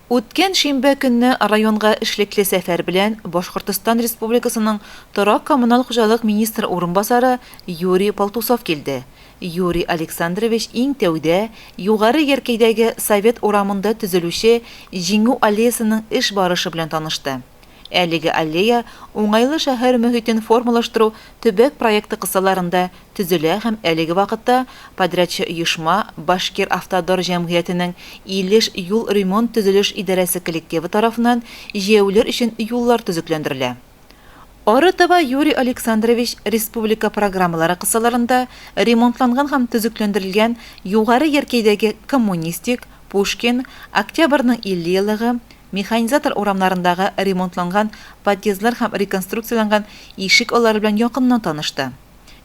Үткән шимбә көнне районга эшлекле сәфәр белән Башкортостан Республикасының торак-коммуналь хуҗалык министры урынбасары Юрий Полтусов килде. Юрий Александрович иң тәүдә Югары Яркәйдәге Совет урамында төзелүче Җиңү аллеясының эш барышы белән танышты. Әлеге аллея Уңайлы шәһәр мөһитен формалаштыру төбәк проекты кысаларында төзелә һәм әлеге вакытта подрядчы оешма, Башкир-Автодор җәмгыятенең Илеш юл ремонт-төзелеш идарәсе коллективы тарафыннан җәяүлеләр өчен юллар төзекләндерелә. Арытаба Юрий Александрович республика программалары кысаларында ремонтланган һәм төзекләндерелгән Югары Яркәйдәге Коммунистик, Пушкин, Октябрьнең 50 еллыгы, Механизатор урамнарындагы ремонтланган подъездлар һәм реконструкцияләнгән ишек аллары белән якыннан танышты.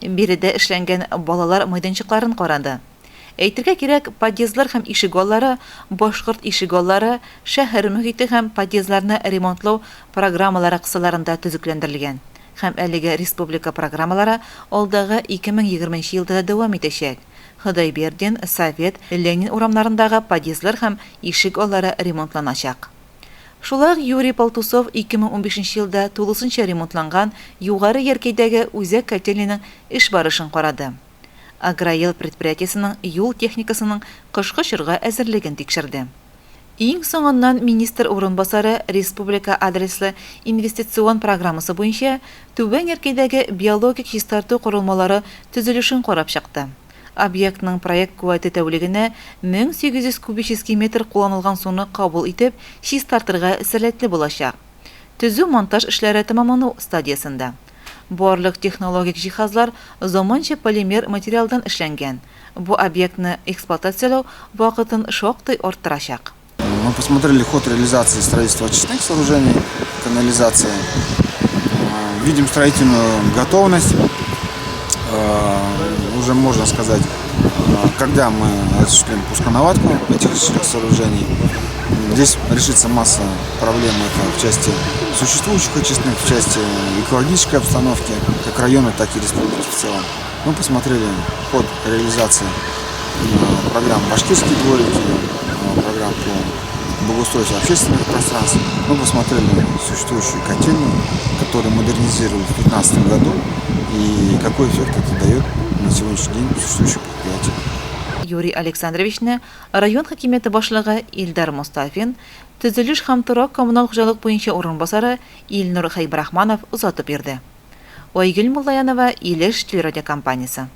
Биредә эшләнгән балалар мәйданчыкларын карады. Әйтергә кирәк, подъездлар һәм ишегаллары Башкорт ишегаллары, шәһәр мохите һәм подъездларны ремонтлау программалары кысаларында төзекләндерелгән. Һәм әлеге республика программалары алдагы 2020 нче елда да дәвам итәчәк. Ходайбердин, Совет, Ленин урамнарындагы подъездлар һәм ишек аллары ремонтланачак. Шулай ук Юрий Полтусов 2015 нче елда тулысынча ремонтланган Югары Яркәйдәге үзәк котельныйның эш барышын карады. Агроел предприятиесенең юл техникасының кышкы чорга әзерлеген тикшерде. Иң соңыннан министр урынбасары республика адреслы инвестицион программасы буенча Түбән Яркәйдәге биологик чистарту корылмалары төзелешен карап чыкты. Объектның проект куәте тәүлегенә 1800 кубический метр кулланылган суны кабул итеп, чистартырга сәләтле булачак. Төзү-монтаж эшләре тәмамлану стадиясендә. Барлык технологик җиһазлар заманча полимер материалдан эшләнгән. Бу объектны эксплуатацияләү вакытын шактый арттырачак. Мы посмотрели ход реализации строительства очистных сооружений, канализации. Видим строительную готовность. Уже можно сказать, когда мы осуществим пусконаладку этих очистных сооружений. Здесь решится масса проблем это в части существующих очистных, в части экологической обстановки, как района, так и республики в целом. Мы посмотрели ход реализации программ «Башкирские дворики», программ по благоустройству общественных пространств. Мы посмотрели существующую котельную, которую модернизировали в 2015 году, и какой эффект это дает на сегодняшний день существующее предприятие. Юрий Александровичны район хакимияте башлыгы Илдар Мостафин, төзелеш һәм торак-коммуналь хуҗалык буенча урынбасары Илнур Хәйбрахманов озатып йөрде. Айгөл Муллаянова, Илеш телерадиокомпаниясе.